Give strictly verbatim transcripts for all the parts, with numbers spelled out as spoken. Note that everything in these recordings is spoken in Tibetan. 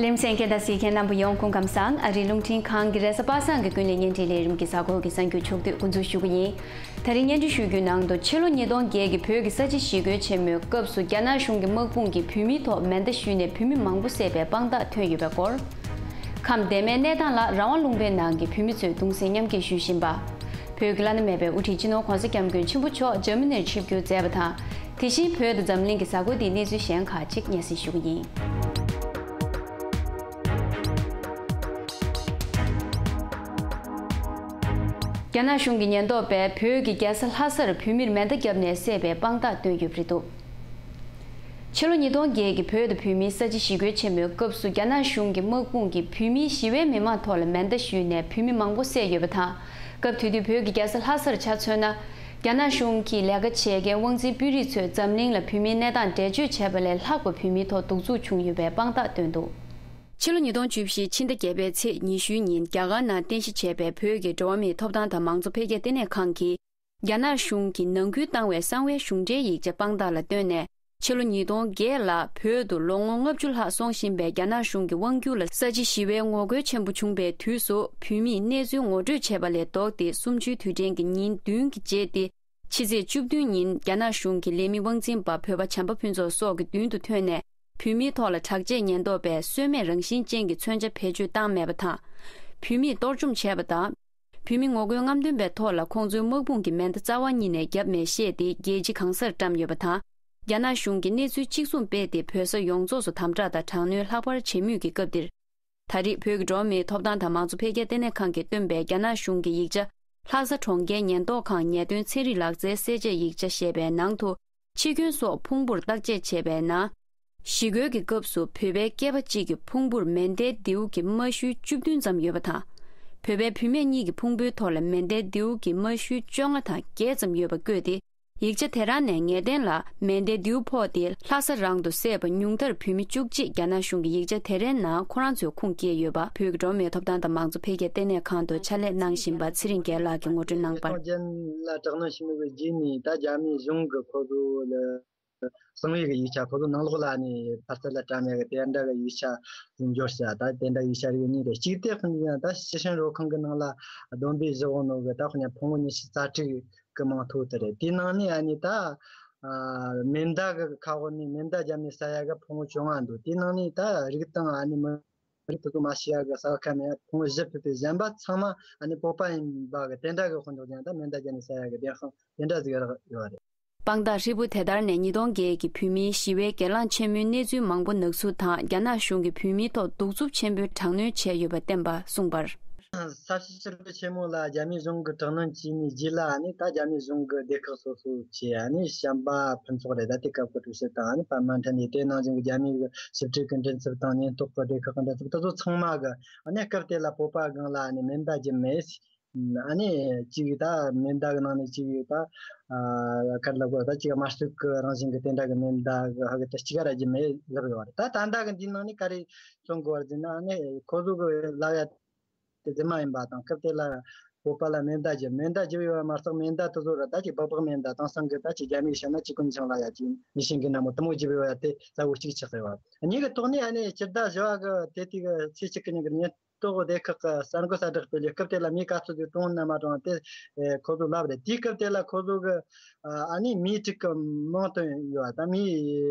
ལེ་ཚན་གྱི་ད་གཟིགས་མཁན་རྣམ་པ་ཡོངས་སྐུ་ཁམས་བཟང་། ཨ་རིའི་རླུང་འཕྲིན་ཁང་གི་རེས་གཟའ་པ་སངས་ཀྱི་ཀུན་གླེང་བརྙན་འཕྲིན་ལས་རིམ་གྱི་གཟའ་འཁོར་གྱི་གསར་འགྱུར་ཕྱོགས་བསྡུས་འགོ་འཛུགས་ཞུ་གི་ཡིན། ད་རིང་བརྙན་འཕྲིན་ཞུ་རྒྱུའི་ནང་དུ་ཕྱི་ལོ་ཉིས་སྟོང་བརྒྱད་ཀྱི་བོད་ཀྱི་ས་བྱི་ཞི་རྒོལ་ཆེན་མོའི་སྐབས་སུ་རྒྱ་ནག་གཞུང་གི་དམག་དཔུང་གིས་བོད་མིའི་ཐོག་མེ་མདའ་གཞུས་ནས་བོད་མི་མང་པོ་བསད་པའི་དཔང་རྟགས་ཐོན་ཡོད་པའི་སྐོར། ཁམས་འདན་མའི་གནས་སྟངས་ལ་རང་དབང་ལུང་པའི་ནང་གི་བོད་མི་ཚོས་གདུང་སེམས་མཉམ་སྐྱེད་ཞུ་བཞིན་པ། བོད་ཀྱི་བླ་ན་མེད་པའི་དབུ་ཁྲིད་སྤྱི་ནོར་༧གོང་ས་༧སྐྱབས་མགོན་ཆེན་པོ་མཆོག་འཇར་མ་ནིར་ཆིབས་བསྒྱུར་མཛད་པ་དང་། དེ་བཞིན་བོད་དང་འཛམ་གླིང་གི་གཟའ་འཁོར་འདིའི་གནས་ཚུལ་གཞན་ཁག་ཅིག་སྙན་སེང་ཞུ་གི་ཡིན། རྒྱ་ནག་གཞུང་གི་ཉེན་རྟོག་པས་བོད་ཀྱི་རྒྱལ་ས་ལྷ་སར་བོད་མིར་མེ་མདའ་བརྒྱབ་ནས་བསད་པའི་དཔང་རྟགས་བཏོན་ཡོད་པ་རེད་འདུག་ཕྱི་ལོ་ཉིས་སྟོང་བརྒྱད་ཀྱི་བོད་དང་བོད་མིའི་ས་བྱི་ཞི་རྒོལ་ཆེན་མོའི་སྐབས་སུ་རྒྱ་ནག་གཞུང་གི་དམག་དཔུང་གིས་བོད་མིའི་ཞི་བའི་མི་མང་ཐོག་ལ་མེ་མདའ་གཞུས་ནས་བོད་མི་མང་པོ་བསད་ཡོད་པ་དང་། སྐབས་དེ་དུས་བོད་ཀྱི་རྒྱལ་ས་ལྷ་སར་ཆ་མཚོན་ན། རྒྱ་ནག་གཞུང་གི་ལས་ཀ་བྱེད་མཁན་དབང་འཛིན་དཔོན་རིགས་ཚོས་འཛམ་གླིང་ལ་བོད་མིའི་གནས་སྟངས་འགྲེལ་བརྗོད་བྱས་པ་ལས་ལྷག་པ་བོད་མིའི་ཐོག་གདུག་རྩུབ་བྱུང་ཡོད་པའི་དཔང་རྟགས་བཏོན་འདུག་ཕྱི་ལོ་ཉིས་སྟོང་བཅུ་བཞི་ཕྱི་ཟླ་བརྒྱད་པའི་ཚེས་ཉི་ཤུའི་ཉིན་རྒྱ་གར་ནང་རྟེན་གཞི་བྱས་པའི་བོད་ཀྱི་འགྲོ་བ་མིའི་ཐོབ་ཐང་དང་མང་གཙོ་འཕེལ་རྒྱས་ལྟེ་གནས་ཁང་གིས། རྒྱ་ནག་གཞུང་གིས་ནང་ཁུལ་བཏང་བའི་གསང་བའི་གཞུང་འབྲེལ་ཡིག་ཆ་དཔང་རྟགས་ལ་བཏོན་ནས། ཕྱི་ལོ་ཉིས་སྟོང་བརྒྱད་ལ་བོད་དུ་ལོ་ངོ་ལྔ་བཅུ་ལྷག་སོང་བཞིན་པའི་རྒྱ་ནག་གཞུང་གི་དབང་སྒྱུར་ལ་ས་བྱི་ཞི་བའི་ངོ་རྒོལ་ཆེན་པོ་བྱུང་པའི་དུས་སུ་བོད་མིས་གནས་ཚུལ་ངོ་སྤྲོད་བྱས་པ་ལས་ལྡོག་སྟེ། གསུམ་བཅུའི་དུས་དྲན་གྱི་ཉིན་བདུན་གྱི་རྗེས་ཏེ། ཕྱི་ཚེས་བཅུ་བདུན་ཉིན་རྒྱ་ནག་གཞུང་གི་ལས་མི་དབང་འཛིན་པ་བོད་པ་བྱམས་པ་ཕུན་ཚོགས་སོགས་ཀྱི་མདུན་དུ་ཐོན་ནས། བོད་མིའི་ཐོག་ལ་དྲག་ཆས་ཉེན་རྟོག་པས་གསོད་རྨས་རང་བཞིན་ཅན་གྱི་མཚོན་ཆ་བེད་སྤྱོད་བཏང་མེད་པ་དང་། བོད་མིས་གཏོར་བཅོམ་བྱས་པ་དང་། བོད་མི་ངོ་རྒོལ་རྔམ་སྟོན་པའི་ཐོག་ལ་ཁོང་ཚོའི་དམག་དཔུང་གིས་མེ་མདའ་རྩ་བ་ཉིད་ནས་བརྒྱབ་མེད་བཤད་དེ། རྒྱལ་སྤྱི་གང་སར་བཀྲམ་ཡོད་པ་དང་། རྒྱ་ནག་གཞུང་གིས་གནས་ཚུལ་གཅིག་མཚུངས་སྤེལ་ཏེ། བོད་ས་ཡོངས་རྫོགས་སུ་དམ་དྲག་དང་དྲག་གནོན་ལྷག་པར་བྱེད་མུས་ཀྱི་སྐབས་འདིར། ད་རེས་བོད་ཀྱི་འགྲོ་བ་མིའི་ཐོབ་ཐང་དང་མང་གཙོ་འཕེལ་རྒྱས་ལྟེ་གནས་ཁང་གིས་བཏོན་པའི་རྒྱ་ནག་གཞུང་གི་ཡིག་ཆ། ལྷ་ས་གྲོང་ཁྱེར་ཉེན་རྟོག་ཁང་ཉེས་དོན་ཚན་རིག་ལག་རྩལ་གསལ་བྱེད་ཡིག་ཆ་ཞེས་པའི་ནང་དུ། འཆི་སྐྱོན་སོགས་ཕུང་པོར་བརྟག་དཔྱད་བྱས་པའི་ནང་། ཞི་རྒོལ་གྱི་སྐབས་སུ་བོད་པའི་སྐྱེས་པ་གཅིག་གི་ཕུང་པོར་མེ་མདའི་མདེའུ་གི་རྨ་ཤུལ་བཅུ་བདུན་ཙམ་ཡོད་པ་དང་། བོད་པའི་བུད་མེད་གཉིས་ཀྱི་ཕུང་པོའི་ཐོག་ལ་མེ་མདའི་མདེའུ་གི་རྨ་ཤུལ་བཅོ་ལྔ་དང་བརྒྱད་ཙམ་ཡོད་པ་བཀོད་དེ། ཡིག་ཆ་དེ་རང་ནས་ངེས་གཏན་ལ་མེ་མདའི་མདེའུ་ཕོག་སྟེ། ལྷ་ས་རང་དུ་བསད་པ་ཉུང་མཐར་བོད་མི་བཅུ་གཅིག་རྒྱ་ནག་གཞུང་གི་ཡིག་ཆ་དེ་རའི་ནང་ཁོ་རང་ཚོའི་ཁུངས་སྐྱེལ་ཡོད་པ། བོད་ཀྱི་འགྲོ་བ་མིའི་ཐོབ་ཐང་དང་མང་གཙོ་འཕེལ་རྒྱས་ལྟེ་གནས་ཁང་དུ་ཕྱག་ལས་གནང་བཞིན་པ་ཚེ་རིང་རྒྱལ་ལགས་ཀྱིས་ངོ་སྤྲོད་གནང་བར། ཉེས་རྡུང་ཅན་ལ་དྲག་གནོན་བྱས་མི་གི་རྗེས་ནས། ད་རྒྱ་མིའི་གཞུང་གི་ཁོ་ཚོ་ལ་གསང་བའི་གི་ཡིག་ཆ། ཁོ་ཚོ་ནང་ལོགས་ལ་ནི་ཕར་ཚུར་ལ་བཀྲམ་ཡ་གི་དེ་འདྲ་གི་ཡིག་ཆ་འབྱོར་ཤག་ད་དེ་འདྲ་ཡིག་ཆ་རིགས་གཉིས་རེད། གཅིག་དེ་ཁོ་ན་ད་སྤྱི་བྱིངས་རོལ་ཁང་གི་ནང་ལ་བསྡོམས་པས་བཞག་ནོ་གི། ད་ཁོ་ན་ཕུང་བོ་ཉི་ཤུ་རྩ་དྲུག་གི་མིང་ཐོ་དེ་རེད། དེའི་ནང་ནས་ཨ་ནི་ད་ཨ་མེ་མདའ་གི་ཁ་འོག་ནས་མེ་མདའ་བརྒྱབ་ནས་བསད་ཡ་གི་ཕུང་བོ་བཅོ་ལྔ་འདུག་དེའི་ནང་ནས་ད་རིགས་དང་ཨ་ནི་མི་རིགས་དེ་ཚོ་མ་ཤི་ཡ་གི་གསལ་ཁ་མེད། ཕུང་བོ་བཞི་ཕུད་པའི་གཞན་པ་ཚང་མ་ཨ་ནི་བོད་པ་ཡིན་པ་གི་དེ་འདྲ་གི་དཔེ་འཇོག་ཀྱང་། ད་མེ་མདའ་བརྒྱབ་ནས་བསད་ཡ་གི་བདེན་དཔང་དེ་འདྲ་ཟིག་རག་ཡོད་རེད། དཔང་རྟགས་ཧྲིལ་པོ་དེ་ལྟར་ནས་ཉིས་སྟོང་བརྒྱད་ཀྱི་བོད་མིའི་ཞི་བའི་སྒེར་ལངས་ཆེན་མོའི་གནས་ཚུལ་མང་པོ་ནག་གསུག་དང་། རྒྱ་ནག་གཞུང་གིས་བོད་མིའི་ཐོག་གདུག་རྩུབ་ཆེན་པོའི་དྲག་གནོན་བྱས་ཡོད་པ་བསྟན་པ་གསུངས་པར། ས་བྱི་ཞི་རྒོལ་ཆེན་མོ་ལ་རྒྱ་མིའི་གཞུང་གིས་དྲག་གནོན་བྱས་ནས་རྗེས་ལ་ཨ་ནི་ད་རྒྱ་མིའི་གཞུང་གི་སྡེ་ཁག་སོ་སོ་བྱས། ཨ་ནི་བྱམས་པ་ཕུན་ཚོགས་རེད། ད་དེ་སྐབས་ཀྱི་དྲུང་ཆེ་དང་། ཨ་ནི་པདྨ་མཁྲེགས་འཛིན། དེ་ནང་བཞིན་གྱི་རྒྱ་མིའི་གི་ཞིབ་ཕྲའི་གི་མགྲིན་ཚབ་དང་ཉེན་རྟོག་གི་སྡེ་ཁག་གི་མགྲིན་ཚབ་དེ་ཚོ་ཚང་མ་གི་ཨ་ནི་སྐབས་དེ་ལ་བོད་པ་སྒང་ལ་ཨ་ནི་མེ་མདའ་བརྒྱབ་མེད། ཨ་ནི་གཅིག་ད་མེ་མདའ་གི་ནང་ནས་གཅིག་ད་ཨ་ག་རེ་ལབ་དགོས། ད་གཅིག་དམར་གསོད་གི་རང་བཞིན་གི་དེ་འདྲ་གི་མེ་མདའ་གི་ཧ་གི་ད་གཅིག་ར་བརྒྱབ་མེད་ལབ་ཡོད་རེད། ད་ད་ལྟ་གི་འདིའི་ནང་ནས་ག་རེ་མཚོན་དགོས་རེད་ཟེར་ན། ཨ་ནི་ཁོ་ཚོ་གི་ལབ་ཡ་དེ་རྫུན་མ་ཡིན་པ་དང་། སྐབས་དེ་ལ་བོད་པ་ལ་མེ་མདའ་བརྒྱབ། མེ་མདའ་བརྒྱབ་ཡོད་པ་མ་གཏོགས། མེ་མདའ་དེ་ཚོ་ར་ད་ཅིག་སྦག་སྦག་མེ་མདའ། དེང་སང་གི་ད་ཅིག་རྒྱ་མིས་བཤད་ན་ཅི་ཀུན་ཆང་ལབ་ཡ་ཅིག་མི་ཤེས་གི་ན་མོ། དེ་མོ་བརྒྱབ་ཡོད་ཡ་དེ་གསལ་བོ་གཅིག་ཆགས་ཡོད་པ། གཉིས་ཀྱི་ཐོག་ནས་ཨ་ནི་སྤྱི་ཟླ་བཞི་བ་གི་དེ་དུས་གི་ཚེས་གཅིག་གི་ཉིན་གི་ཉེན་རྟོག་སྡེ་ཁག་གི་གསར་འགོད་གསལ་བསྒྲགས་སྤེལ་ཡོད། སྐབས་དེ་ལ་མིའི་ག་ཚོད་ཅིག་བཀྲོངས་ན་མ་བཀྲོངས་དེ་ཁོ་ཚོ་ལབ་རེད། དེའི་སྐབས་དེ་ལ་ཁོ་ཚོ་གི་ཨ་ནི་མིའི་དྲུག་གི་མིང་བཏོན་ཡོད་པ་དང་། མིའི་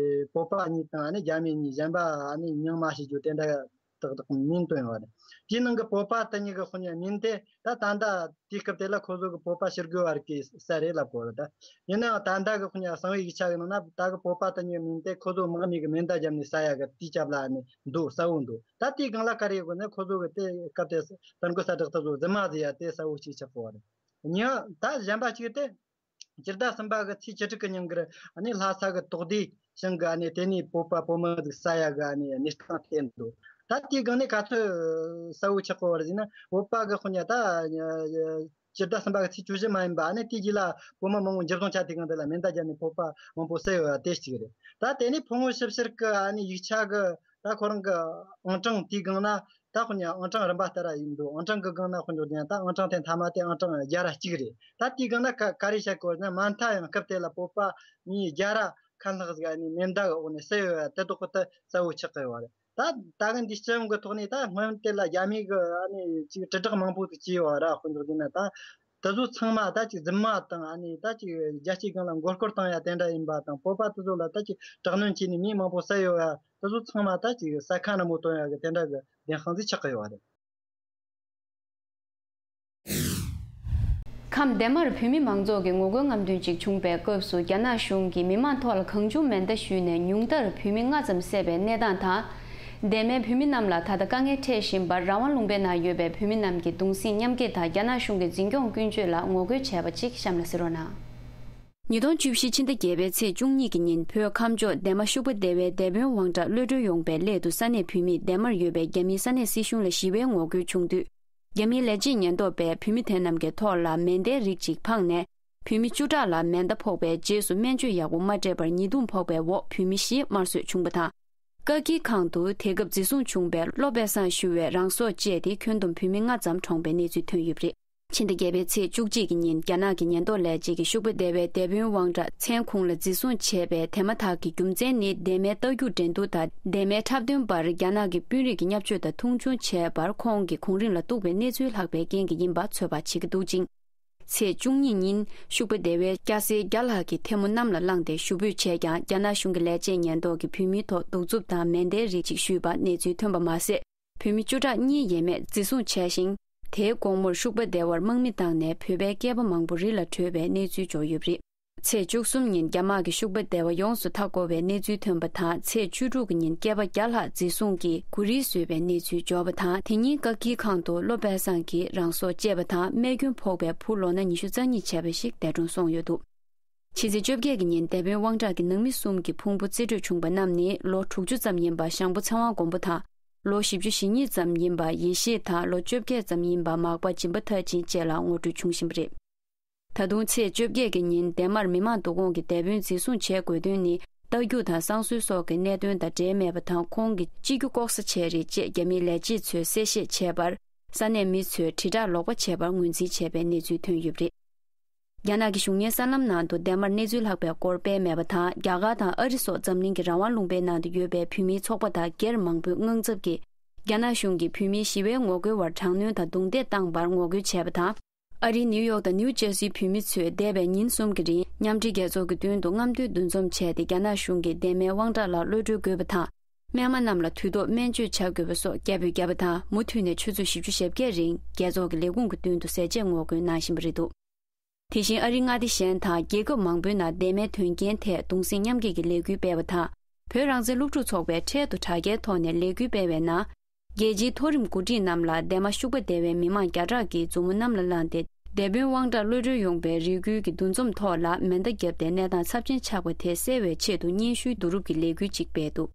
བོད་པ་གཉིས་དང་ཨ་ནི་རྒྱ་མི་གཉིས། གཞན་པ་ཨ་ནི་མིང་མ་ཤེས་རྒྱུ་དེ་འདྲ་ཏག་ཏག་མིང་བཏོན་ཡོད་རེད། དེའི་ནང་གི་བོད་པ་དེ་གཉིས་ཀྱི་དཔེར་ན་མིང་དེ་ད་ད་ལྟ་དེའི་སྐབས་དེ་ལ་ཁོ་ཚོ་གི་བོད་པ་ཕྱིར་རྒོལ་བ་རིགས་ཀྱི་ས་རེད་ལབ་གོ་རེད། ད་ཡིན་ནའང་ད་ལྟ་གི་དཔེར་ན་གསང་བའི་ཡིག་ཆ་གི་ནང་ན་ད་གི་བོད་པ་དེ་གཉིས་ཀྱི་མིང་དེ་ཁོ་ཚོ་དམག་མི་གི་མེ་མདའ་བརྒྱབ་ནས་བསད་ཡ་གི་དེའི་རྒྱབ་ལ་ནི་འདུག་གསལ་བོ་འདུག་ད་དེའི་སྒང་ལ་ག་རེ་ཡོད་གོ་ན། ཁོ་ཚོ་གི་དེ་སྐབས་དེ་གསར་འགོད་གསལ་བསྒྲགས་དེ་ཚོ་རྫུན་མ་ཟིག་ཡ་དེ་གསལ་བོ་གཅིག་ཆགས་གོ་རེད། གཉིས་ད་གཞན་པ་གཅིག་དེ། སྤྱི་ཟླ་གསུམ་པ་གི་ཚེས་བཅུ་དྲུག་གི་ཉིན་གི་ཨ་ནི་ལྷ་ས་གི་དོག་སྡེ་ཞིང་གི་ཨ་ནི་དེ་ནས་བོད་པ་བོད་མི་ཟིག་ས་ཡ་གི་ཨ་ནི་གནས་སྟངས་བསྟན་འདུག་ད་དེའི་སྒང་ནས་ག་ཚོད་གསལ་བོ་ཆགས་གོ་བ་རེད་ཟེར་ན། བོད་པ་གི་དཔེར་ན་ད་སྤྱི་ཟླ་གསུམ་པ་གི་ཚེས་བཅུ་བཞི་མ་ཡིན་པ་ཨ་ནི་དེའི་རྗེས་ལ་བོད་མི་མང་པོ་འཇུ་བཟུང་བྱས། དེའི་སྒང་དེ་ལ་མེ་མདའ་བརྒྱབ་ནས་བོད་པ་མང་པོ་བསད་ཡོད་པ་དེ་གཅིག་རེད། ད་དེ་ནས་ཕུང་བོ་ཞིབ་བཤེར་གི་ཨ་ནི་ཡིག་ཆ་གི་ད་ཁོ་རང་གི་ཨང་གྲངས་དེའི་སྒང་ན། ད་དཔེར་ན་ཨང་གྲངས་རིམ་པ་ལྟར་ཡིན་འདུག་ཨང་གྲངས་ཀྱི་སྒང་ན་དཔེར་འཇོག་ཀྱང་ད་ཨང་གྲངས་དེ་མཐའ་མ་དེ་ཨང་གྲངས་བརྒྱ་ར་གཅིག་རེད། ད་དེའི་སྒང་ན་ག་ག་རེ་བཤད་དགོས་ན། མ་མཐའ་ཡང་སྐབས་དེ་ལ་བོད་པ་མི་བརྒྱ་ར་ཁ་ལྷག་ཟིག་ཨ་ནི་མེ་མདའ་གི་འོག་ནས་བསད་ཡོད་པ་དེ་དག་གི་ད་གསལ་བོ་ཆགས་ཀྱི་ཡོད་པ་རེད། ད་ད་གི་འདི་སྤྱི་ཡོངས་ཀྱི་ཐོག་ནས་ད་སྔོན་དེ་ལ་རྒྱ་མི་གི་ཨ་ནི་ཅིག་དྲིལ་བསྒྲགས་མང་པོ་ཟིག་བྱས་ཡོད་ར། དཔེ་འཇོག་བྱས་ན་ད་དེ་ཚོ་ཚང་མ་ད་ཅིག་རྫུན་མ་དང་ཨ་ནི་ད་ཅིག་རྒྱལ་སྤྱིའི་སྒང་ལ་མགོ་སྐོར་བཏང་ཡ་དེ་འདྲ་ཡིན་པ་དང་། བོད་པ་དེ་ཚོ་ལ་ད་ཅིག་དྲག་གནོན་བྱས་ནས་མི་མང་པོ་བསད་ཡོད་ཡ། དེ་ཚོ་ཚང་མ་ད་ཅིག་ས་ཁ་ནང་མོ་བཏོན་ཡ་གི་དེ་འདྲ་གི་བདེན་དཔང་ཟིག་ཆགས་ཀྱི་ཡོད་རེད། ཁམས་འདན་མར་བོད་མི་མང་ཚོགས་ཀྱི་ངོ་རྒོལ་རྔམ་སྟོན་ཅིག་བྱུང་པའི་སྐབས་སུ། རྒྱ་ནག་གཞུང་གིས་མི་མང་ཐོག་ལ་གང་བྱུང་མེ་མདའ་གཞུས་ནས་ཉུང་མཐར་བོད་མི་ལྔ་ཙམ་བསད་པའི་གནས་སྟངས་དང་། འདན་མའི་བོད་མི་རྣམས་ལ་ད་ལྟ་དཀའ་ངལ་འཕྲད་བཞིན་པར་རང་དབང་ལུང་པའི་ནང་ཡོད་པའི་བོད་མི་རྣམས་ཀྱིས་གདུང་སེམས་མཉམ་སྐྱེད་དང་རྒྱ་ནག་གཞུང་གི་འཛིན་སྐྱོང་ཀུན་སྤྱོད་ལ་ངོ་རྒོལ་བྱས་པ་ཅིག་གཤམ་ལ་གཟིགས་རོགས་གནང་། ཉིས་སྟོང་བཅུ་བཞི་ཕྱི་ཟླ་བརྒྱད་པའི་ཚེས་བཅུ་གཉིས་ཀྱི་ཉིན། བོད་ཁམས་ཕྱོགས་འདན་མ་ཤུག་པ་སྡེ་བའི་སྡེ་དཔོན་དབང་གྲགས་གློད་གྲོལ་ཡོང་པའི་སླད་དུ། ས་གནས་བོད་མིས་འདན་མར་ཡོད་པའི་རྒྱ་མིའི་ས་གནས་སྲིད་གཞུང་ལ་ཞི་བའི་ངོ་རྒོལ་བྱུང་དུས། རྒྱ་མིའི་ལས་བྱེད་ཉེན་རྟོག་པས་བོད་མི་དེ་རྣམས་ཀྱི་ཐོག་ལ་མེ་མདའི་རིགས་ཅིག་འཕངས་ནས། བོད་མི་བཅུ་ཕྲག་ལ་མེ་མདའ་ཕོག་པའི་རྗེས་སུ། སྨན་བཅོས་ཡག་པོ་མ་སྤྲད་པར་ཉེས་རྡུང་ཕོག་པའི་འོག་བོད་མི་བཞི་དམར་གསོད་བྱུང་བ་དང་། བཀག་སྐྱིལ་ཁང་དུ་དེ་སྐབས་འཛིན་བཟུང་བྱུང་བའི་བློ་དཔལ་བཟང་ཞུ་བས་རང་སྲོག་བཅད་དེ། ཁྱོན་བསྡོམས་བོད་མི་ལྔ་ཙམ་གྲོངས་པའི་གནས་ཚུལ་ཐོན་ཡོད་པ་རེད། ཕྱི་ཟླ་བརྒྱད་པའི་ཚེས་བཅུ་གཅིག་གི་ཉིན། རྒྱ་ནག་གི་ཉེན་རྟོག་ལས་བྱེད་ཀྱིས་ཤུག་པ་སྡེ་བའི་སྡེ་དཔོན་དབང་གྲགས་མཚན་ཁོང་ལ་འཛིན་བཟུང་བྱས་པའི་དེ་མ་ཐག་གི་རྒྱུ་མཚན་ནི། འདན་མའི་རྟ་རྒྱུག་འགྲན་བསྡུར་དང་འདན་མའི་འཁྲབ་སྟོན་པར་རྒྱ་ནག་གི་དཔོན་རིགས་ཀྱིས་བརྙས་བཅོས་དང་མཐོང་ཆུང་བྱས་པར། ཁོང་གིས་གོང་རིམ་ལ་གཏུག་པའི་གནས་ཚུལ་ལྷག་པའི་རྐྱེན་གྱིས་ཡིན་པ་ཚོད་དཔག་བྱེད་ཀྱི་འདུག་ཅིང་། ཚེས་བཅུ་གཉིས་ཉིན། ཤུག་པ་སྡེ་བའི་སྐྱ་སེར་བརྒྱ་ལྷག་གིས་ཐལ་མོ་གནམ་ལ་བསླངས་ཏེ་ཞུ་འབོད་བྱས་ཀྱང་། རྒྱ་ནག་གཞུང་གི་ལས་བྱེད་ཉེན་རྟོག་གིས་བོད་མིའི་ཐོག་གདུག་རྩུབ་དང་མེ་མདའི་རིགས་ཤིག་གཞུས་པ་གནས་ཚུལ་ཐོན་པ་མ་ཟད། བོད་མི་བཅུ་ཕྲག་གཉིས་ཡས་མས་འཛིན་བཟུང་བྱས་ཤིང་། དེའི་དགོང་མོར་ཤུག་པ་སྡེ་བར་དམག་མི་བཏང་ནས་བོད་པའི་སྐྱེས་པ་མང་པོ་རི་ལ་བྲོས་པའི་གནས་ཚུལ་འབྱོར་ཡོད་པ་རེད། ཚེས་བཅུ་གསུམ་ཉིན་རྒྱ་དམག་གིས་ཤུག་པ་སྡེ་བ་ཡོངས་སུ་མཐའ་བསྐོར་བའི་གནས་ཚུལ་ཐོན་པ་དང་། ཚེས་བཅུ་དྲུག་གི་ཉིན་སྐྱེས་པ་བརྒྱ་ལྷག་འཛིན་བཟུང་གིས་གོ་རིལ་བཟོས་པའི་གནས་ཚུལ་འབྱོར་བ་དང་། དེ་ཉིན་བཀག་སྐྱིལ་ཁང་དུ་བློ་དཔལ་བཟང་གིས་རང་སྲོག་བཅད་པ་དང་། རྨས་སྐྱོན་ཕོག་པའི་བུ་ལོ་ན་ཉི་ཤུ་རྩ་གཉིས་བྱས་པ་ཞིག་འདས་གྲོངས་སོང་ཡོད་འདུག་ཕྱི་ཚེས་བཅོ་བརྒྱད་ཀྱི་ཉིན་སྡེ་དཔོན་དབང་གྲགས་ཀྱི་ནང་མི་གསུམ་གྱི་ཕུང་པོ་རྩིས་སྤྲོད་བྱུང་པ་རྣམས་ནི་ལོ་དྲུག་ཅུ་ཙམ་ཡིན་པ་ཞང་པོ་ཚེ་དབང་མགོན་པོ་དང་། ལོ་བཞི་བཅུ་ཞེ་གཉིས་ཙམ་ཡིན་པ་ཡེ་ཤེས་དང་། ལོ་བཅོ་བརྒྱད་ཙམ་ཡིན་པ་མག་པ་སྦྱིན་པ་མཐར་ཕྱིན་བཅས་ལ་ངོ་སྤྲོད་བྱུང་བཞིན་པ་རེད། ད་དུང་ཚེས་བཅོ་བརྒྱད་ཀྱི་ཉིན་འདན་མར་མི་མང་བསྡུ་སྐོང་གི་སྡེ་དཔོན་འཛིན་བཟུང་བྱེད་དགོས་དོན་ནི། རྟ་རྒྱུག་དང་བསང་གསོལ་སོགས་ཀྱི་གནད་དོན་དང་འབྲེལ་མེད་པ་དང་། ཁོང་གིས་སྤྱི་རྒྱུ་ལྐོག་ཟ་བྱས་རེད་ཅེས་རྒྱ་མིའི་ལས་བྱེད་ཚོས་གསལ་བཤད་བྱས་པར། ས་གནས་མི་ཚོས་དྲིལ་བསྒྲགས་ལོག་པ་བྱས་པར་ངོས་འཛིན་བྱས་པའི་གནས་ཚུལ་ཐོན་ཡོད་པ་རེད། རྒྱ་ནག་གི་གཞུང་གཉེར་གསར་ལམ་ནང་དུ་འདན་མར་གནས་ཚུལ་ལྷག་པའི་སྐོར་སྤེལ་མེད་པ་དང་། རྒྱ་གར་དང་ཨ་རི་སོགས་འཛམ་གླིང་གི་རང་དབང་ལུང་པའི་ནང་དུ་ཡོད་པའི་བོད་མིའི་ཚོགས་པ་དང་སྒེར་མང་པོའི་དངངས་འཚབ་ཀྱིས། རྒྱ་ནག་གཞུང་གིས་བོད་མིའི་ཞི་བའི་ངོ་རྒོལ་བར་དྲག་གནོན་དང་རྡུང་རྡེག་བཏང་བར་ངོ་རྒོལ་བྱས་པ་དང་། ཨ་རིའི་ནིའུ་ཡོག་དང་ནིའུ་ཇར་སིའི་བོད་མི་ཚོས་འདས་པའི་ཉིན་གསུམ་གྱི་རིང་མཉམ་འབྲེལ་རྒྱལ་ཚོགས་ཀྱི་མདུན་དུ་རྔམ་སྟོན་འདུ་འཛོམས་བྱས་ཏེ། རྒྱ་ནག་གཞུང་གིས་འདན་མའི་དབང་གྲགས་ལགས་གློད་གྲོལ་དགོས་པ་དང་། རྨས་མ་རྣམས་ལ་དུས་ཐོག་སྨན་བཅོས་བྱ་དགོས་པ་སོགས་སྐད་འབོད་བརྒྱབ་པ་དང་། མུ་མཐུད་ནས་ཆུ་ཚོད་བཞི་བཅུ་ཞེ་བརྒྱད་རིང་རྒྱལ་ཚོགས་ཀྱི་ལས་ཁུངས་ཀྱི་མདུན་དུ་ཟས་བཅད་ངོ་རྒོལ་གནང་བཞིན་པ་རེད་འདུག་དེ་བཞིན་ཨ་རིའི་མངའ་སྡེ་གཞན་དང་རྒྱལ་ཁབ་མང་པོའི་ནང་འདན་མའི་དོན་རྐྱེན་ཐད་གདུང་སེམས་མཉམ་སྐྱེད་ཀྱི་ལས་འགུལ་སྤེལ་བ་དང་། བོད་རང་བཙན་སློབ་ཕྲུག་ཚོགས་པས་འཕྲལ་དུ་དྲ་རྒྱའི་ཐོག་ནས་ལས་འགུལ་སྤེལ་བའི་ནང་། རྒྱལ་སྤྱིའི་མཐོ་རིམ་འགོ་ཁྲིད་རྣམས་ལ་འདན་མ་ཤུག་པ་སྡེ་བའི་མི་མང་བརྒྱ་ཕྲག་གིས་མཛུབ་མོ་གནམ་ལ་བསླངས་ཏེ། སྡེ་དཔོན་དབང་གྲགས་གློད་གྲོལ་ཡོང་པའི་རེ་སྐུལ་གྱི་འདུ་འཛོམས་ཐོག་ལ་མེ་མདའ་བརྒྱབ་སྟེ་གནས་སྟངས་ཚབས་ཆེན་ཆགས་པ་དེ་སེལ་བའི་ཆེད་དུ་སྙན་ཞུའི་བསྡུ་རུབ་ཀྱི་ལས་འགུལ་ཅིག་སྤེལ་འདུག་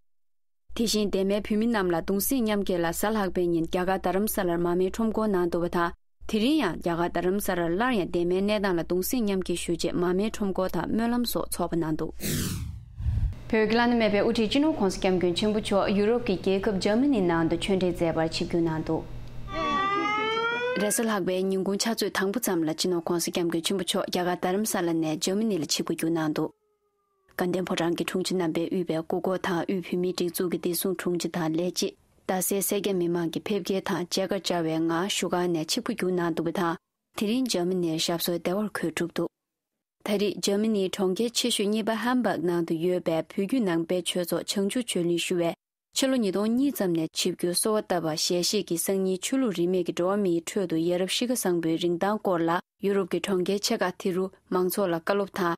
དེ་བཞིན་འདན་མའི་བོད་མི་རྣམས་ལ་གདུང་སེམས་མཉམ་སྐྱེད་ལ་གཟའ་ལྷག་པའི་ཉིན་རྒྱ་གར་རྡ་རམ་ས་ལར་མར་མེའི་ཁྲོམ་སྐོར་གནང་འདུག་པ་དང་། དེ་རིང་ཡང་རྒྱ་གར་རྡ་རམ་ས་ལར་སླར་ཡང་འདན་མའི་གནས་སྟངས་ལ་གདུང་སེམས་མཉམ་སྐྱེད་ཞུ་ཆེད་མར་མེའི་ཁྲོམ་སྐོར་དང་སྨོན་ལམ་སོགས་ཚོགས་པ་གནང་འདུག་བོད་ཀྱི་བླ་ན་མེད་པའི་དབུ་ཁྲིད་སྤྱི་ནོར་༸གོང་ས་༸སྐྱབས་མགོན་ཆེན་པོ་མཆོག་ཡུ་རོབ་ཀྱི་རྒྱལ་ཁབ་འཇར་མ་ནི་ནང་དུ་ཆོས་འབྲེལ་མཛད་པར་ཆིབས་བསྒྱུར་གནང་འདུག་རེས་གཟའ་ལྷག་པའི་ཉིན་གུང་ཕྱག་ཚོད་དང་པོ་ཙམ་ལ་སྤྱི་ནོར་༸གོང་ས་༸སྐྱབས་མགོན་ཆེན་པོ་མཆོག་རྒྱ་གར་རྡ་རམ་ས་ལ་ནས་འཇར་མ་ནི་ལ་ཆིབས་བསྒྱུར་གནང་འདུག་དགའ་ལྡན་ཕོ་བྲང་གི་དྲུང་ཆེ་རྣམ་པས་དབུས་པའི་སྐུ་འཁོར་དང་དབུས་བོད་མིའི་སྒྲིག་འཛུགས་ཀྱི་བདེ་སྲུང་དྲུང་ཆེ་དང་ལས་བྱེད། རྡ་སའི་སེར་སྐྱ་མི་མང་གི་ཕེབས་སྐྱེལ་དང་མཇལ་ཁ་བཅར་བའི་ངང་བཞུགས་སྒར་ནས་ཆིབས་བསྒྱུར་གནང་འདུག་པ་དང་། དེ་རིང་འཇར་མ་ནིར་ཞབས་སོར་བདེ་བར་འཁོད་གྲུབ་འདུག་ད་རེས་འཇར་མ་ནིའི་གྲོང་ཁྱེར་ཆེ་ཤོས་གཉིས་པ་ཧམ་སྦག་ནང་དུ་ཡོད་པའི་བོད་བརྒྱུད་ནང་པའི་ཆོས་ཚོགས་བྱང་ཆུབ་ཆོས་གླིང་ཞུ་བས། ཕྱི་ལོ་ཉིས་སྟོང་གཉིས་ཙམ་ནས་ཆིབས་བསྒྱུར་གསོལ་བ་བཏབ་པ་ཞལ་བཞེས་ཀྱིས་སང་ཉིན་ཆོས་ལུགས་རིས་མེད་ཀྱི་འགྲོ་བ་མིའི་ཁྲོད་དུ་ཡ་རབས་གཤིས་ཀ་བཟང་པོའི་རིན་ཐང་སྐོར་ལ་ཡུ་རོབ་ཀྱི་གྲོང་ཁྱེར་ཆེ་ཁག་དེ་རུ་མང་ཚོགས་ལ་བཀའ་སློབ་དང་།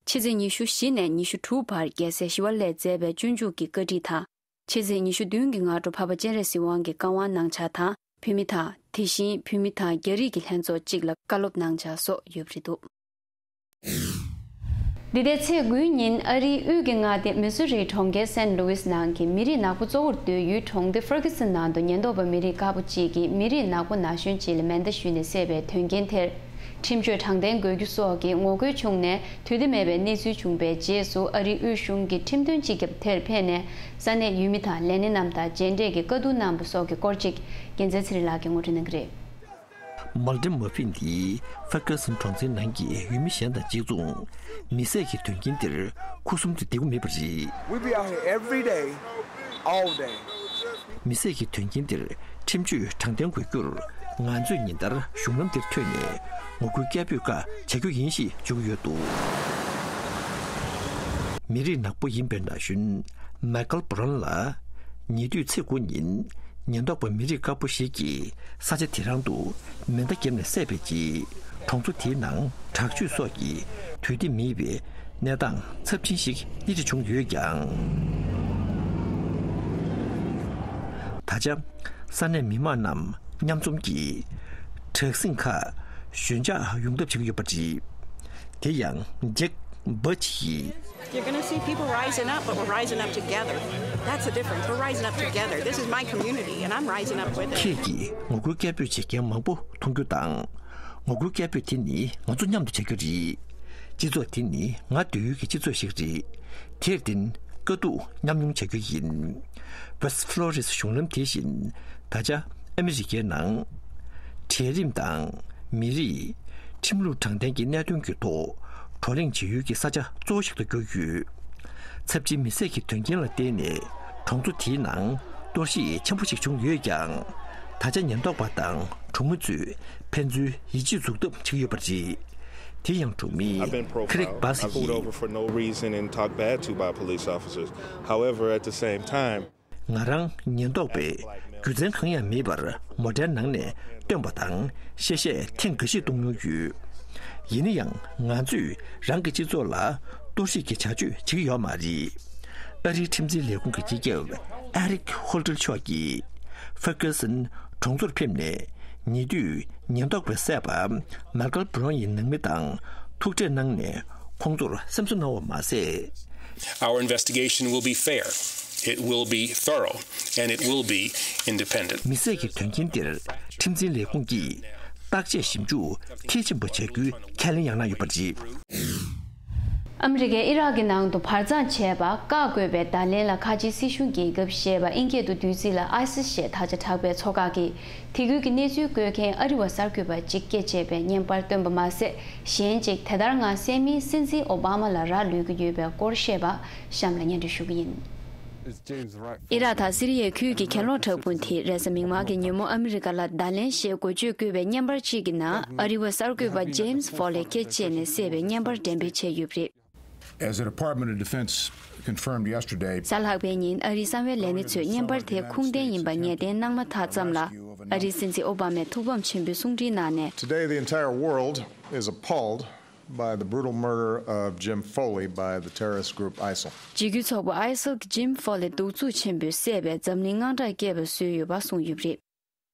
ཕྱི་ཚེས་ཉི་ཤུ་བཞི་ནས་ཉི་ཤུ་དྲུག་བར་རྒྱལ་སྲས་ཞི་བ་ལྷས་མཛད་པའི་སྤྱོད་འཇུག་གི་བཀའ་ཁྲིད་དང་། ཕྱི་ཚེས་ཉི་ཤུ་བདུན་གྱི་སྔ་དྲོ་འཕགས་པ་སྤྱན་རས་གཟིགས་དབང་གི་བཀའ་དབང་གནང་འཆར་དང་། བོད་མི་དང་། དེ་བཞིན་བོད་མི་དང་རྒྱ་རིགས་ཀྱི་ལྷན་ཚོགས་གཅིག་ལ་བཀའ་སློབ་གནང་འཆར་སོགས་ཡོད་པ་རེད་འདུག་འདི་ཟླའི་ཚེས་དགུའི་ཉིན་ཨ་རིའི་དབུས་ཀྱི་མངའ་སྡེ་མི་སུ་རིའི་གྲོང་ཁྱེར་སན་ལུ་ཝིས་ནང་གི་མི་རིགས་ནག་པོ་གཙོ་བོར་སྡོད་ཡུལ་གྲོང་སྡེ་ཧྥར་གྷི་སན་ནང་དུ་ཉེན་རྟོག་པ་མི་རིགས་དཀར་པོ་གཅིག་གིས་མི་རིགས་ནག་པོ་ན་གཞོན་གཅིག་ལ་མེ་མདའ་གཞུས་ནས་བསད་པའི་དོན་རྐྱེན་དེར། ཁྲིམས་གཅོད་དྲང་བདེན་དགོས་རྒྱུ་སོགས་ཀྱི་ངོ་རྒོལ་བྱུང་ནས་དུས་བདེ་མེད་པའི་གནས་ཚུལ་བྱུང་བའི་རྗེས་སུ་ཨ་རིའི་དབུས་གཞུང་གིས་ཁྲིམས་དོན་སྤྱི་ཁྱབ་དེར་ཕེབས་ནས་ས་གནས་ཡུལ་མི་དང་ལས་སྣེ་རྣམས་དང་མཇལ་འཕྲད་ཀྱིས་བཀའ་བསྡུར་གནང་བ་སོགས་ཀྱི་སྐོར་ཅིག་རྒྱལ་མཚན་ཚེ་རིང་ལགས་ཀྱིས་ངོ་སྤྲོད་གནང་གི་རེད། མལ་ཏི་མ་ཕིན་ཏི་ཧྥར་གྷི་སན་གྲོང་ཚོའི་ནང་གི་ཡུལ་མི་གཞན་དང་གཅིག་མཚུངས། མི་བསད་ཀྱི་དོན་རྐྱེན་འདིར་ཁུ་སིམ་དུ་བསྡད་ཀྱི་མེད་པ་རེད། We be out here every day, all day. མི་སེར་གྱི་དོན་རྐྱེན་འདིར་ཁྲིམས་གཅོད་དྲང་བདེན་དགོས་རྒྱུར། ང་ཚོས་ཉིན་ལྟར་གཞུང་ལམ་འདིར་ཐོན་ནས་ངོ་རྒོལ་བསྐྱར་ཕུད་བཀའ་བྱ་རྒྱུ་ཡིན་ཞེས་བརྗོད་ཀྱི་ཡོད་འདུག་མི་རིགས་ནག་པོ་ཡིན་པའི་ན་གཞོན་མའི་ཀལ་བྷ་རོན་ལ། ཉེ་དུས་ཚེས་དགུ་ཉིན་ཉེན་རྟོག་པ་མི་རིགས་དཀར་པོ་ཞིག་གིས་ས་ཆ་དེ་རང་དུ་མེ་མདའ་བརྒྱབ་ནས་བསད་པའི་རྗེས། གྲོང་ཚོ་དེའི་ནང་དྲག་སྤྱོད་སོགས་ཀྱི་དུས་བདེ་མེད་པའི་གནས་སྟངས་ཚབས་ཆེན་ཞིག་སྣེ་ཁྲིད་བྱུང་ཡོད་ཀྱང་། ད་ཆ་ས་གནས་མི་མང་རྣམས་མཉམ་འཛོམས་ཀྱིས་དྲག་ཟིང་ཁག་ཞོད་འཇགས་ཡོང་ཐབས་བྱེད་ཀྱི་ཡོད་པ་རེད། དེ་ཡང་ཇེག་བྷ་ཆི་ཡིས། You're gonna see people rising up, but we're rising up together. That's the difference. We're rising up together. This is my community, and I'm rising up with it. ཁྱེད་ཀྱིས་ངོ་རྒོལ་བསྐྱར་ཕུད་བྱེད་མཁན་མང་པོ་མཐོང་རྒྱུ་དང་། ངོ་རྒོལ་བསྐྱར་ཕུད་དེ་ནི་ང་ཚོ་མཉམ་དུ་བྱ་རྒྱུ་རེད། སྤྱི་ཚོགས་དེ་ནི་ང་སྡོད་ཡུལ་གྱི་སྤྱི་ཚོགས་ཤིག་རེད། དེར་བརྟེན་དཀའ་སྡུག་མཉམ་མྱོང་བྱ་རྒྱུ་ཡིན། West Flores གཞུང་ལམ་དེ་བཞིན་ད་ཆ་ཨ་མི་རི་ཀའི་ནང་གྲལ་རིམ་དང་མི་རིགས་ཁྲིམས་ལུགས་དྲང་བདེན་གྱི་གནད་དོན་གྱི་ཐོག་བགྲོ་གླེང་བྱེད་ཡུལ་གྱི་ས་ཆ་གཙོ་བོ་ཞིག་ཏུ་གྱུར་ཡོད། ཚབས་ཆེའི་མི་བསད་ཀྱི་དོན་རྐྱེན་ལ་བརྟེན་ནས་གྲོང་ཚོ་དེའི་ནང་གཏོར་བཤིག་ཆེན་པོ་ཞིག་བྱུང་ཡོད་ཀྱང་། ད་ཆ་ཉེན་རྟོག་པ་དང་གྲོང་མི་ཚོས་ཕན་ཚུན་ཡིད་ཆེས་འཛུགས་ཐབས་བྱེད་ཀྱི་ཡོད་པ་རེད། དེ་ཡང་གྲོང་མི་I've been ཁི་རིག་profiled. བྷ་སི་I pulled ཡིས། over for no reason and talked bad to by police officers. However, at the same time, ང་རང་ཉེན་རྟོག་པས་རྒྱུ་མཚན་གང་ཡང་མེད་པར་མོ་ཊའི་ནང་ནས་བཏོན་པ་དང་གཤེ་གཤེ་ཐེངས་འགའ་ཤས་གཏོང་མྱོང་ཡོད། ཡིན་ན་ཡང་ང་ཚོས་རང་གི་སྤྱི་ཚོགས་ལ་གཏོར་བཤིག་གི་བྱ་སྤྱོད་བྱེད་ཀྱི་ཡོད་མ་རེད། ཨ་རིའི་ཁྲིམས་འཛིན་ལས་ཁུངས་ཀྱི་སྤྱི་ཁྱབ་ཨེ་རིག་ཧོལ་ཏེར་མཆོག་གིས་ཧྥེར་ཀེར་སན་གྲོང་ཚོར་ཕེབས་ནས་ཉེ་དུས་ཉེན་རྟོག་པས་བསད་པ་མའི་ཀལ་བྷ་རོན་ཡི་ནང་མི་དང་ཐུག་འཕྲད་གནང་ནས་ཁོང་ཚོར་སེམས་གསོ་གནང་བ་མ་ཟད། Our investigation will be fair, it will be thorough, and it will be independent. མི་བསད་ཀྱི་དོན་རྐྱེན་འདིར་ཁྲིམས་འཛིན་ལས་ཁུངས་ཀྱིས་བརྟག་དཔྱད་ཞིབ་འཇུག་མཐིལ་ཕྱིན་པ་བྱ་རྒྱུའི་ཁས་ལེན་ཡང་གནང་ཡོད་པ་རེད། ཨ་མི་རི་ཀས་ཨི་རག་གི་ནང་དུ་བར་མཚམས་བྱས་པ་བཀག་དགོས་པའི་བརྡ་ལན་ལ་ཁ་ཆེའི་སྲིད་གཞུང་རྒྱལ་ཁབ་ཞེས་པ་ཨིན་སྐད་དུ་བསྡུས་ཚིག་ལ་ཨའི་སིས་ཞེས་དག་ཆ་གྲགས་པའི་ཚོགས་ཁག་གིས་དེ་ཁུལ་གྱི་གནས་ཚུལ་བཀོད་མཁན་ཨ་རི་བ་གསར་འགོད་པ་གཅིག་སྐད་ཆ་བྱས་པའི་བརྙན་པར་བཏོན་པ་མ་ཟད། གཞན་གཅིག་དེ་ལྟར་ངང་སད་མིན་སྲིད་འཛིན་ཨོ་བྷ་མ་ལ་རག་ལུས་ཀྱི་ཡོད་པའི་སྐོར་བཤད་པ་གཤམ་ལ་སྙན་སྒྲོན་ཞུ་གི་ཡིན། ཨི་རག་དང་སི་རི་ཡའི་ཁུལ་གྱི་གྱེན་ལོག་དྲག་དཔུང་དེས་རེས་གཟའ་མིག་དམར་གྱི་ཉིན་མོ་ཨ་མི་རི་ཀ་ལ་བརྡ་ལན་ཞེས་འགོ་བརྗོད་བཀོད་པའི་བརྙན་པར་གཅིག་གི་ནང་ཨ་རི་བ་གསར་འགོད་པ་ཇེམ་སི་ཧྥོ་ལེ་སྐེ་བཅད་ནས་བསད་པའི་བརྙན་པར་འགྲེམས་སྤེལ་བྱས་ཡོད་པ་རེད། As the Department of Defense confirmed yesterday, གཟའ་ལྷག་པའི་ཉིན་ཨ་རིའི་གསང་བའི་ལས་སྣེ་ཚོས་བརྙན་པར་དེ་ཁུངས་ལྡན་ཡིན་པ་ངེས་གཏན་གནང་མ་ཐག་ཙམ་ལ། ཨ་རིའི་སྲིད་འཛིན་ཨོ་བྷ་མས་ཐུགས་ཕམ་ཆེན་པོས་གསུང་འཕྲིན་གནང་ནས། Today, the entire world is appalled by the brutal murder of Jim Foley by the terrorist group ISIL. འཇིགས་སྐུལ་ཚོགས་པ་ཨའི་སིལ་གྱི་ཇིམ་ཧྥོ་ལེ་གདུག་རྩུབ་ཆེན་པོས་བསད་པའི་འཛམ་གླིང་དངངས་སྐྲག་སྐྱེས་པ་བཟོས་ཡོད་པ་གསུངས་ཡོད་པ་རེད།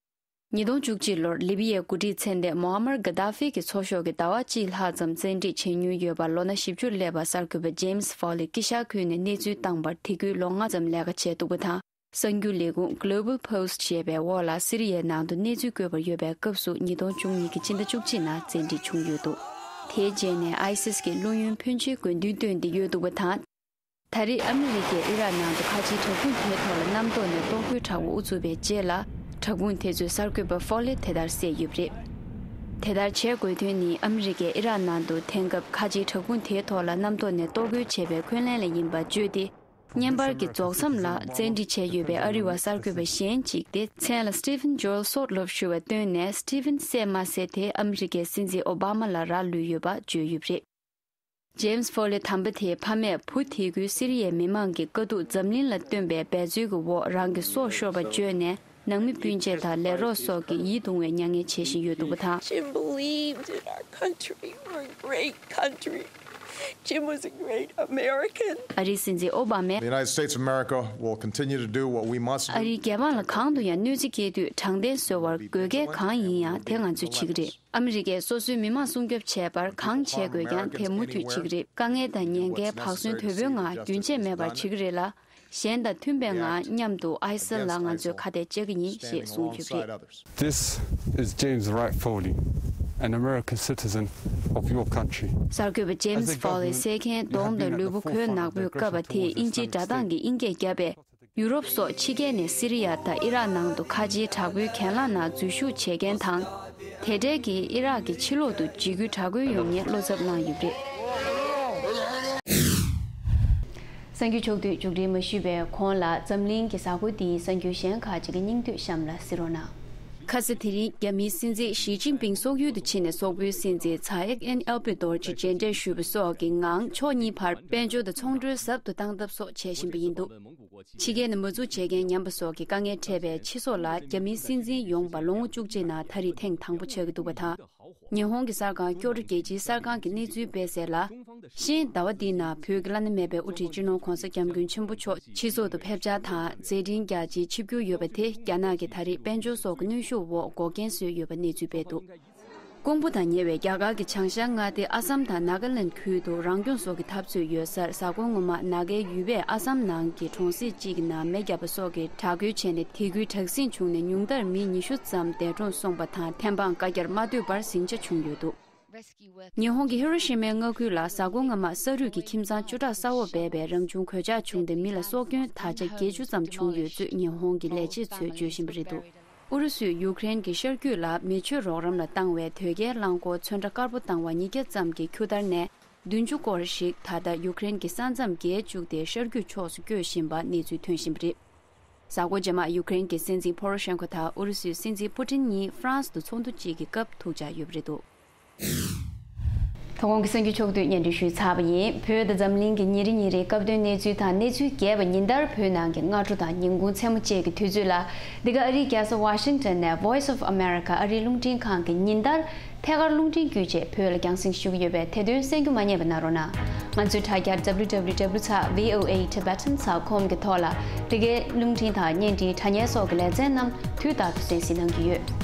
ཉིས་སྟོང་བཅུ་གཅིག་ལོར་ལི་བི་ཡའི་འགོ་ཁྲིད་ཚེ་འདས་མོ་ཨ་མར་གྷ་དཱ་ཧྥི་གི་ཚོགས་ཤོག་གིས་ཟླ་བ་གཅིག་ལྷག་ཙམ་བཙན་ཁྲིད་བྱེད་མྱོང་ཡོད་པར་ལོ་ན་བཞི་བཅུ་སླེབས་པ་གསར་འགོད་པ་ཇེམ་སི་ཧྥོ་ལེ་སྐེ་ཤར་ཁུལ་ནས་གནས་ཚུལ་བཏང་བར་དེ་ཁུལ་ལོ་ལྔ་ཙམ་ལས་ཀ་བྱས་འདུག་པ་དང་། གསར་འགྱུར་ལས་ཁུངས་Global Post ཞེས་པའི་འོག་ལ་སི་རི་ཡའི་ནང་དུ་གནས་ཚུལ་བཀོད་པར་ཡོད་པའི་སྐབས་སུ་ཉིས་སྟོང་བཅུ་གཉིས་ཀྱི་ཕྱི་ཟླ་བཅུ་གཅིག་ནང་བཙན་ཁྲིད་བྱུང་ཡོད་འདུག་དེའི་རྗེས་ནས་ཨའི་སིས་ཀྱིས་བློ་ཡུན་ཕོན་ཆེའི་དགོས་འདུན་བཏོན་ཏེ་ཡོད་འདུག་པ་དང་། ད་རེས་ཨ་མི་རི་ཀས་ཨི་རག་ནང་དུ་ཁ་ཆེའི་དྲག་དཔུང་དེའི་ཐོག་ལ་གནམ་ཐོག་ནས་གཏོར་རྒོལ་དྲག་པོ་དབུ་ཚུགས་པའི་རྗེས་ལ། དྲག་དཔུང་དེ་ཚོས་གསར་འགོད་པ་ཧྥོ་ལེ་དེ་ལྟར་བསད་ཡོད་པ་རེད། དེ་ལྟར་བྱེད་དགོས་དོན་ནི་ཨ་མི་རི་ཀས་ཨི་རག་ནང་དུ་དེང་སྐབས་ཁ་ཆེའི་དྲག་དཔུང་དེའི་ཐོག་ལ་གནམ་ཐོག་ནས་གཏོར་རྒོལ་བྱས་པའི་འཁོན་ལན་ལ་ཡིན་པ་བརྗོད་དེ། བརྙན་པར་གྱི་རྫོགས་མཚམས་ལ་བཙན་ཁྲིད་བྱས་ཡོད་པའི་ཨ་རི་བ་གསར་འགོད་པ་གཞན་གཅིག་སྟེ་མཚན་ལ་Stephen Joel Sotloff ཞུ་བ་བཏོན་ནས་Stephen་བསད་མ་བསད་དེ་ཨ་མི་རི་ཀའི་སྲིད་འཛིན་ཨོ་བྷ་མ་ལ་རག་ལུས་ཡོད་པ་བརྗོད་ཡོད་པ་རེད། ཇེམ་སི་ཧྥོ་ལེ་དམ་པ་དེའི་ཕ་མས་བུ་དེ་ཁུལ་སི་རི་ཡའི་མི་མང་གི་དཀའ་སྡུག་འཛམ་གླིང་ལ་སྟོན་པའི་འབད་རྩོལ་གྱི་འོག་རང་གི་སྲོག་ཤོར་བ་བརྗོད་ནས་ནང་མི་སྤུན་མཆེད་དང་ལས་རོགས་སོགས་ཀྱིས་ཡིད་གདུང་བའི་མྱ་ངན་བྱེད་བཞིན་ཡོད་འདུག་པ་དང་། Jim believed in our country. We're a great country. Jim was a great American. ཨ་རིའི་སྲིད་འཛིན་ཨོ་བྷ་མས། The United States of America will continue to do what we must do. ཨ་རིའི་རྒྱལ་འབངས་ལ་གང་དུ་ཡང་གནོད་འཚེ་སྐྱེལ་དུས་དྲང་བདེན་བཟོ་བར་དགོས་གལ་གང་ཡིན་ཡང་དེ་ང་ཚོས་བྱེད་ཀྱི་རེད། ཨ་མི་རི་ཀས་སོ་སོའི་མི་མང་སྲུང་སྐྱོབ་བྱེད་པར་གང་བྱེད་དགོས་ཀྱང་དེ་མུ་མཐུད་བྱེད་ཀྱི་རེད། དཀའ་ངལ་དང་ཉེན་ཁའི་བག་ཟོན་དོད་པོའི་ངང་རྒྱུན་ཆད་མེད་པར་བྱེད་ཀྱི་རེད་ལ། གཞན་དང་མཐུན་པའི་ངང་མཉམ་དུ་ཨའི་སིལ་ལ་ང་ཚོས་ཁ་གཏད་གཅོག་གི་ཡིན་ཞེས་གསུངས་ཡོད་པ་རེད། This is James Wright Foley, an American citizen of your country. གསར་འགོད་པ་ཇེམ་སི་ཧྥོ་ལེ་བསད་མཁན་གདོང་དང་ལུས་པོ་གོས་ནག་པོས་བཀབ་པ་དེས་དབྱིན་ཇིའི་སྒྲ་གདངས་ཀྱི་དབྱིན་སྐད་བརྒྱབ་པས། ཡུ་རོབ་སོགས་ཕྱི་རྒྱལ་ནས་སི་རི་ཡ་དང་ཨི་རག་ནང་དུ་ཁ་ཆེའི་དྲག་པོའི་གྱེན་ལངས་ནང་འཛུལ་ཞུགས་བྱེད་མཁན་དང་། དེ་འབྲེལ་གྱིས་ཨི་རག་གི་ཕྱི་ལོག་ཏུ་འཇིགས་སྐུལ་དྲག་རྒོལ་ཡོང་ཉེན་བློ་འཚབ་གནང་ཡོད་པ་རེད། གསར་འགྱུར་ཕྱོགས་བསྡུས་མཇུག་སྒྲིལ་མ་ཞུས་པའི་གོང་ལ། འཛམ་གླིང་གི་གཟའ་འཁོར་འདིའི་གསར་འགྱུར་གཞན་ཁག་ཅིག་གི་སྙིང་བསྡུས་གཤམ་ལ་གཟིགས་རོགས་གནང་། ཁ་ས་དེ་རིང་རྒྱ་མིའི་སྲིད་འཛིན་ཞི་ཅིན་ཕིང་སོག་ཡུལ་དུ་ཕྱིན་ནས་སོག་པོའི་སྲིད་འཛིན་ཚའེ་ཨེན་ཨེལ་པེ་རྡོ་རྗེ་མཇལ་འཕྲད་ཞུས་པ་སོགས་ཀྱི་ངང་ཕྱོགས་གཉིས་བར་དཔལ་འབྱོར་དང་ཚོང་འབྲེལ་ཟབ་ཏུ་བཏང་ཐབས་སོགས་བྱེད་བཞིན་པ་ཡིན་འདུག་ཕྱི་རྒྱལ་ནས་མ་འཛུགས་བྱེད་མཁན་ཉམས་པ་སོགས་ཀྱི་དཀའ་ངལ་འཕྲད་པའི་ཕྱི་སོག་ལ་རྒྱ་མིའི་སྲིད་འཛིན་ཡོང་བ་ལོ་ངོ་བཅུ་གཅིག་ནང་ད་རེས་ཐེངས་དང་པོ་ཆགས་ཀྱི་འདུག་པ་དང་། ཉི་ཧོང་གི་གསར་ཁང་ཀྱོ་ཊོ་རྒྱལ་སྤྱིའི་གསར་ཁང་གིས་གནས་ཚུལ་སྤེལ་གསལ་ལ། ཤིང་ཟླ་བ་འདིའི་ནང་བོད་ཀྱི་བླ་ན་མེད་པའི་དབུ་ཁྲིད་སྤྱི་ནོར་༧གོང་ས་༧སྐྱབས་མགོན་ཆེན་པོ་མཆོག་ཕྱི་སོག་ཏུ་ཕེབས་འཆར་དང་མཛད་འཕྲིན་རྒྱ་ཆེའི་ཆིབས་བསྒྱུར་ཡོད་པ་དེ་རྒྱ་ནག་གིས་ད་རེས་དཔལ་འབྱོར་སོགས་ཀྱི་གནོན་ཤུགས་འོག་འགོག་རྐྱེན་བཟོས་ཡོད་པ་གནས་ཚུལ་སྤེལ་འདུག་དཀོན་པོ་དང་ཉེ་བའི་རྒྱ་གར་གྱི་བྱང་ཤར་མངའ་སྡེ་ཨ་སམ་དང་ནཱ་ག་ལན་ཁུལ་དུ་རང་སྐྱོང་སོགས་ཀྱི་འཐབ་རྩོད་ཡོད་སར་གཟའ་འཁོར་སྔོན་མ་ནཱ་གའི་ཡུལ་པས་ཨ་སམ་ནང་གི་གྲོང་གསེབ་ཅིག་གི་ནང་མེ་བརྒྱབ་པ་སོགས་ཀྱི་དྲག་རྒོལ་བྱས་ནས་དད་གུས་དྲག་ཟིང་བྱུང་ནས་ཉུང་མཐར་མི་ཉི་ཤུ་ཙམ་འདས་གྲོངས་སོང་པ་དང་ཐེམ་སྤང་བཀའ་རྒྱར་མ་ལྟོས་པར་ཟིང་ཆ་བྱུང་ཡོད་འདུག་ཉི་ཧོང་གི་ཧི་རོ་ཤི་མའི་མངའ་ཁུལ་ལ་གཟའ་འཁོར་སྔ་མ་ས་རུད་ཀྱི་ཁྱིམ་ཚང་བཅུ་ཕྲག་ས་འོག་སྦས་པའི་རང་བྱུང་གོད་ཆག་བྱུང་སྟེ་མི་ལ་སྲོག་སྐྱོན་ད་ཆ་བརྒྱད་ཅུ་ཙམ་བྱུང་ཡོད་ཚུལ་ཉི་ཧོང་གི་ལས་བྱེད་ཚོས་བརྗོད་བཞིན་པ་རེད་འདུག་ཨུ་རུ་སུས་ཡུཀ་རེན་གྱི་ཤར་རྒྱུད་ལ་མེ་མཆོད་རོགས་རམ་ལ་བཏང་བའི་དོས་སྐྱེལ་རླངས་འཁོར་ཚོན་ཁྲ་དཀར་པོ་བཏང་བ་ཉིས་བརྒྱ་ཙམ་གྱིས་ཁྱུ་དར་ནས་བདུན་ཅུ་སྐོར་ཞིག་ད་ལྟ་ཡུཀ་རེན་གྱི་ས་མཚམས་བརྒལ་བཅུག་སྟེ་ཤར་རྒྱུད་ཕྱོགས་སུ་བསྐྱོད་བཞིན་པ་གནས་ཚུལ་ཐོན་བཞིན་པ་རེད། གཟའ་འཁོར་རྗེས་མ་ཡུཀ་རེན་གྱི་སྲིད་འཛིན་ཕོ་རོ་ཤན་ཁོ་དང་ཨུ་རུ་སུའི་སྲིད་འཛིན་པུ་ཏིན་གཉིས་ཧྥ་རན་སི་དུ་ཚོགས་འདུ་གཅིག་གི་སྐབས་ཐུག་འཆར་ཡོད་པ་རེད་འདུག་ད་གོང་གི་གསར་འགྱུར་ཕྱོགས་བསྡུས་སྙན་སྒྲོན་ཞུས་ཚར་བ་ཡིན། བོད་དང་འཛམ་གླིང་གི་ཉིན་རེ་ཉིན་རེའི་སྐབས་དོན་གནས་ཚུལ་དང་གནས་ཚུལ་རྒྱས་པ་ཉིན་ལྟར་བོད་ནང་གི་སྔ་དྲོ་དང་ཉིན་གུང་མཚན་མོ་བཅས་ཀྱི་དུས་ཚོད་ལ། འདི་ག་ཨ་རིའི་རྒྱལ་ས་ཝ་ཤིང་ཊོན་ནས་Voice of America ཨ་རིའི་རླུང་འཕྲིན་ཁང་གིས་ཉིན་ལྟར་ཐད་ཀར་རླུང་འཕྲིན་བརྒྱུད་བྱས་བོད་ལ་རྒྱང་སྲིང་ཞུ་གི་ཡོད་པས་དེ་དོན་གསན་རྒྱུ་མ་བསྙེལ་བ་གནང་རོགས་གནང་། ང་ཚོའི་དྲ་རྒྱ་W W W ཚེག་V O A Tibetan ཚེག་ཁོམ་གྱི་ཐོག་ལ་འདི་གའི་རླུང་འཕྲིན་དང་བརྙན་འཕྲིན་དྲ་བརྙན་སོགས་ཀྱི་ལེ་ཚན་རྣམས་དུས་རྟག་ཏུ་གསན་གཟིགས་གནང་གི་ཡོད།